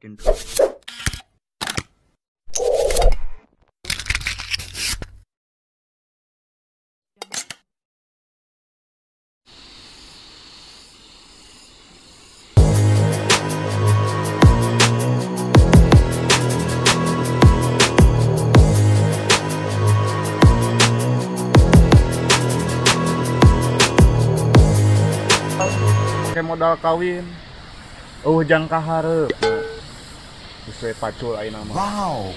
second. Modal kawin, oh jangka hareup, geus we pacul ayeuna mah. Wow.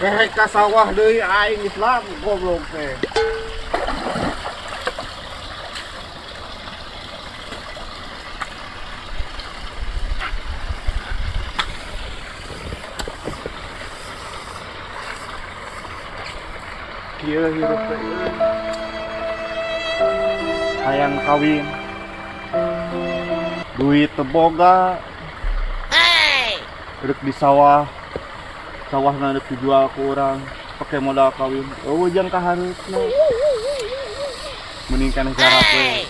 Rek ka sawah deui aing Islam goblok teh. Kieu hirup teh. Hayang kawin. Duit teu boga. Rek di sawah. Sawah rek dijual ku urang pakai modal kawin. Eueuh jang ka hareupna. Mending kana cara we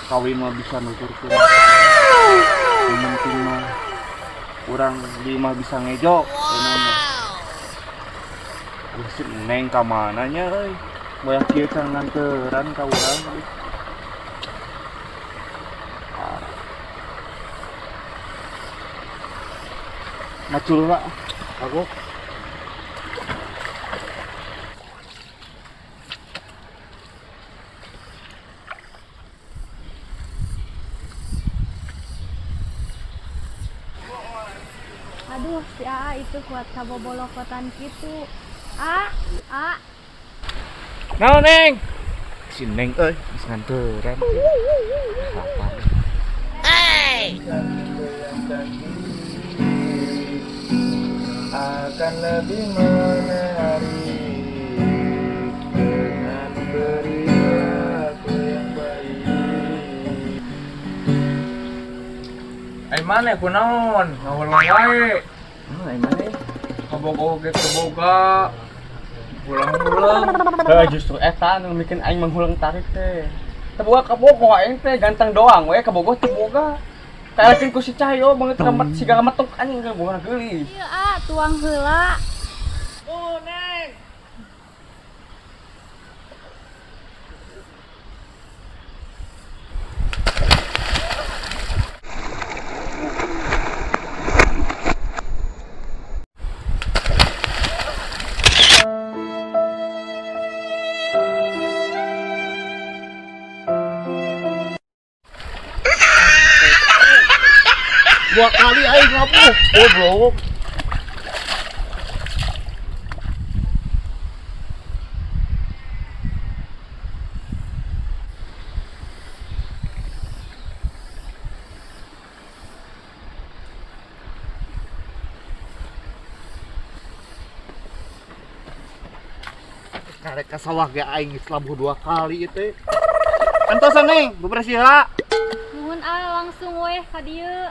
kawin mah bisa nuturkeun. Yang penting mah urang di imah bisa ngejo. Wow. Si neng ka mana nya euy? Boyak kieu can nganteran ka urang. Macul lah aku. Aduh, si AA itu kuat kabobolokotan gitu. A, A. Naon, Neng? Si Neng euy, geus nganteran. Apa? Hey. Akan lebih menarik dengan perilaku yang baik. Ai maneh kunaon? Ngawulang wae. Ai maneh? Kabogo ge teu boga. Hulang-hulang. Heuh, justru eta anu bikin aing manghulang tarik teh. Teu boga kabogo aing teh ganteng doang we kabogo teu boga. Kaelkeun ku si Cahyo banget kamet siga metuk anjing ge boga geulis. Ieu ah tuang heula. Oh, Neng. Dua kali aing ngapuh, goblok. Karek ka sawah ge aing geus labuh dua kali ieu teh. Antosan Neng, beberes heula. Nuhun ah langsung weh ka dieu.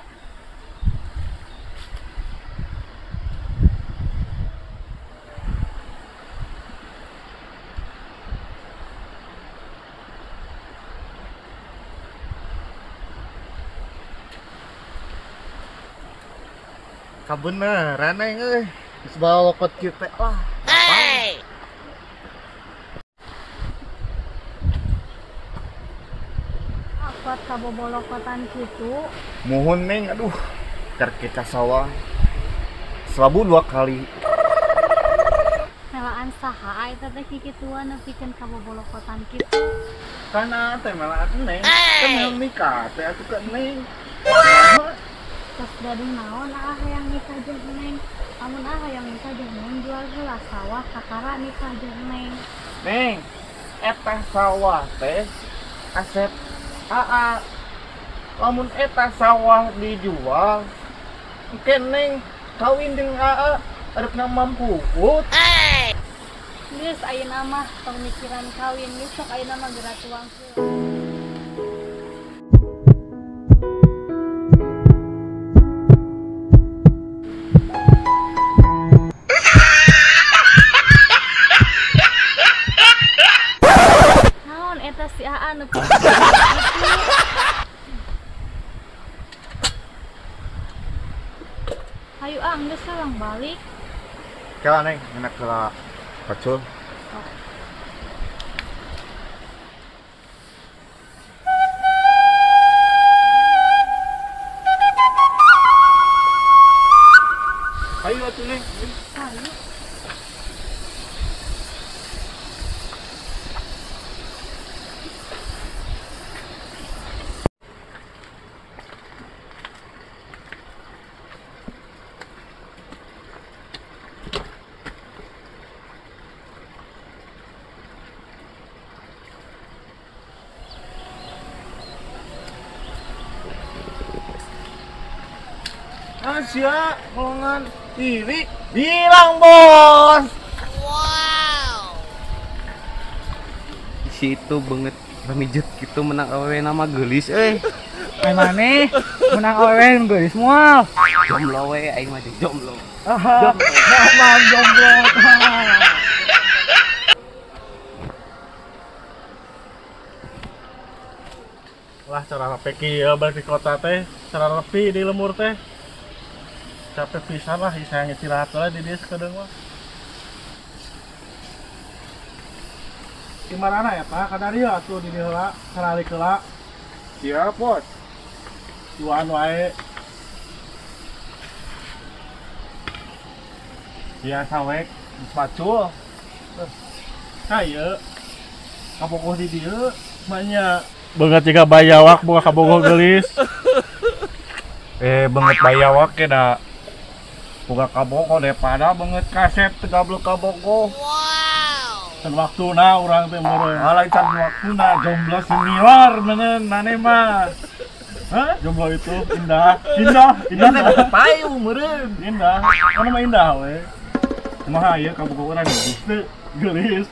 Kabeneran Neng euy. Geus balokot kieu teh lah. Hey. Kuat kabobolokotan kitu. Muhun Neng, aduh. Karek ka sawah. Selabu dua kali. Melaan saha eta teh kikituan nepikeun kabobolokotan kitu. Kana teh malah neng. Kan nikah teh atuh ka neng. Tos gaduh naon ah hayang nikah jeung neng. Amun ah hayang nikah jeung neng jual heula sawah kakara nikah jeung neng. Neng, eta sawah teh aset AA. Lamun eta sawah dijual, engke neng kawin jeung AA arek mampu. Geus ayeuna mah tong mikiran kawin, geus sok ayeuna mah geura tuang heula. Naon eta si AA nu kitu? Hayu ah, geus urang balik. Kela neng, enak heula pacul. Ayo atuh neng. Ayo. Asia golongan kiri bilang bos. Wow. Di situ banget ramijet gitu menang awewe nama geulis euy. Ai maneh menang awewe geulis moal. Jomblo we aing mah jomblo. Jomblo jomblo. Lah cara rapi kieu balik di kota teh, cara rapi di lemur teh. Capek pisan lah, sayang istirahat lah di dia sekedeng mah. Di mana ya Pak? Kada dieu atuh di dieu heula, saralik heula. Siap, Bos. Duaan wae. Biasa we, pacul. Ka ieu. Kabogoh di dieu, banyak. Beungeut jiga bayawak boga kabogoh geulis. Beungeut bayawak ge da boga kabogoh daripada beungeut kasep teu gablek kabogoh. Wow. Can waktuna urang teh meureun. Alah can waktuna jomblo senior meureun maneh mah. Hah? Jomblo itu indah. Indah, indah teh payu meureun. Indah. Mana mah indah we. Kumaha ieu kabogoh urang geulis teu? Geulis.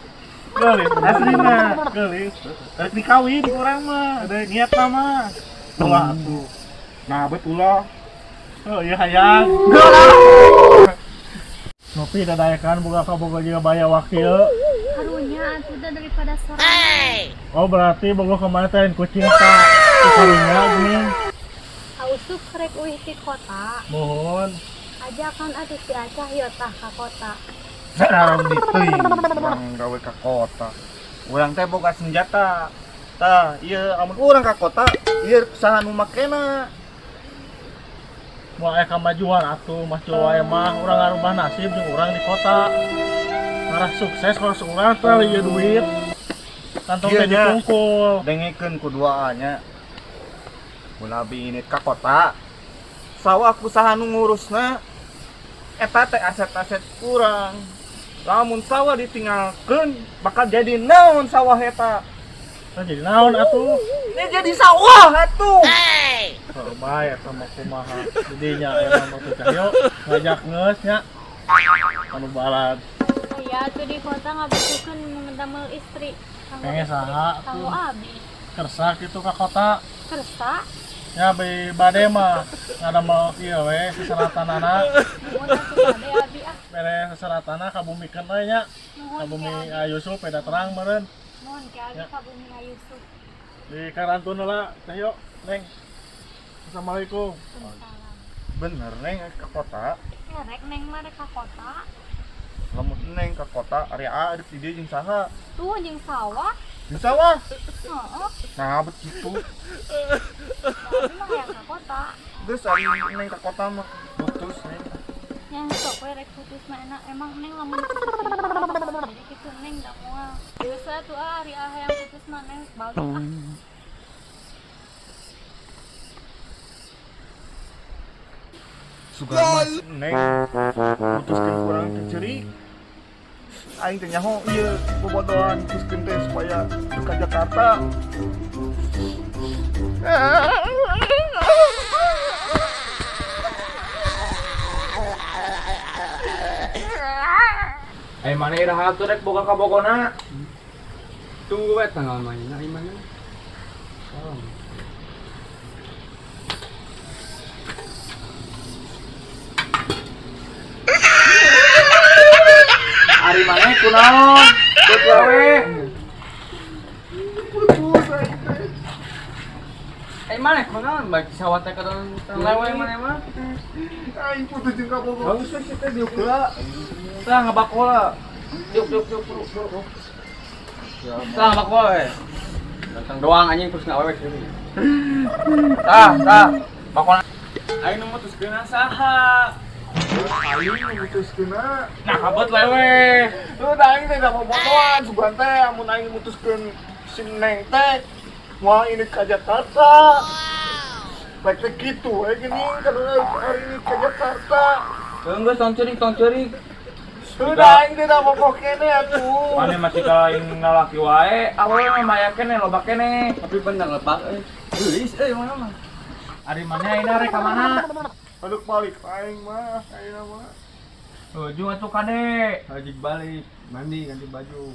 Geulis aslina, geulis. Rek dikawin ku urang mah, ada niat mah. Ulah atuh. Nah, bet ulah. Oh iya hayang. Nopi dadaekan boga kabogoh jiga bayawak ieu. Karunya atuh da daripada sorangan. Oh berarti bogoh kemana teh ku cinta. Karunya geuning. Ausuk rek uih ti kota. Mohon. Ajakan atuh si Acah ieu tah ka kota. Sarang diteuing urang gawe ka kota. Urang teh boga senjata. Tah, ieu amun urang ka kota, ieu saha nu makena. Moal aya kamajuan atuh mah wae mah urang ngarubah nasib jeung urang di kota. Ngarah sukses kalau urang teh ieu duit. Kantong teh dipungkul. Dengekeun ku duaa nya. Mun abi ini ka kota, sawah ku saha nu ngurusna? Eta teh aset-aset kurang. Lamun sawah ditinggalkeun bakal jadi naon sawah eta? Nah, jadi naon atuh? Ini jadi sawah atuh. Oh, bae eta mah kumaha. Jadinya aya mah teh Cahyo ngajak geus nya. Anu balad. Aya atuh di kota ngabutuhkeun damel istri. Kenge saha atuh? Abi. Kersa kitu ka kota. Kersa? Ya be bade mah ngadamel ieu we seseratanana. Nuhun atuh bade abi ah. Bere seseratana kabumikeun we nya. Kabumi Yusuf beda terang meureun. Nuhun ke abi kabumi Yusuf. Di karantun heula Cahyo, Neng. Assalamualaikum. Bener Neng ke kota. Rek Neng mah rek ka kota. Lamun Neng ke kota area A di dieu jeung saha? Tuh jeung sawah. Jeung sawah? Heeh. Nah, bet kitu. Abi mah hayang ka kota. Geus ari Neng ka kota mah putus Neng. Yang sok we rek putus mah enak emang Neng lamun putus jadi kitu Neng da moal. Geus atuh ah ari ah hayang putus mah Neng balik ah. Sugan mas Neng putuskeun kurang teh ceurik. Aing teh nyaho ieu bobodohan putuskeun teh supaya teu ka Jakarta. Ai mana iraha atuh rek boga kabogona? Tunggu we tanggal mainna ai mana. Salam. Ari maneh kunaon? Teu we. Putus aing teh. Ai maneh kunaon bagi sawah teh kadon lewe maneh mah. Aing putus jeung kabogoh. Bagus sih teh diuk heula. Tah ngabakola. Diuk diuk diuk diuk. Tah ngabakola we. Ganteng doang anjing terus ngawewe ceurik. Tah, tah. Bakona aing nu mutuskeun saha? Aing nu mutuskeun. Nah, kabet lewe. Tuh da aing teh da bobodohan sugan teh amun aing mutuskeun si Neng teh moal ini ka Jakarta. Baik teh kitu we geuning kadon hari ini ka Jakarta. Geus tong ceurik, tong ceurik. Sudah aing teh da boboh keneh atuh. Mane masih kalain ngalaki wae, awewe mah maya keneh loba keneh. Tapi bener lepak euy. Geulis euy mana mah. Ari maneh ayeuna rek ka mana? Aduh balik aing mah, ayeuna mah. Heujuh atuh kade. Haji balik, mandi ganti baju.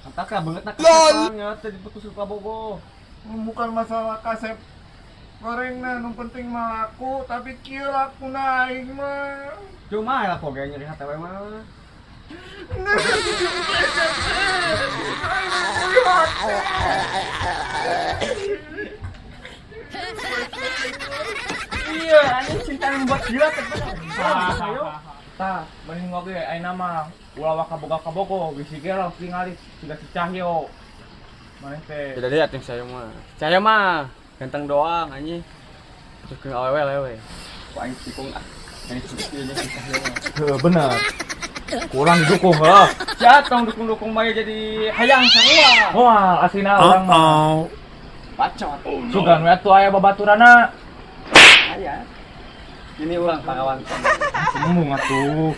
Antak banget nak kasepan teh diputus ka Bogo. Bukan masalah kasep gorengna, nu penting mah laku, tapi kieu lakuna aing mah. Cuma lah poge nyeri hate we mah. Iya, anjing cinta membuat gila teh bener. Tah, mending oge ayeuna mah ulah waka boga kabogo, bisi ge lah tingali siga si Cahyo. Maneh teh. Beda deui atuh saya mah. Cahyo mah ganteng doang anjing. Terus ke awewe lewe. Ku aing tikung ah. Ini si Cahyo mah. Heuh bener. Kurang didukung heuh. Sia tong dukung-dukung bae jadi hayang sarua. Moal aslina urang mah. Bacot. Sugan we atuh aya babaturana. Aya. Ini urang pakawan. Embung atuh.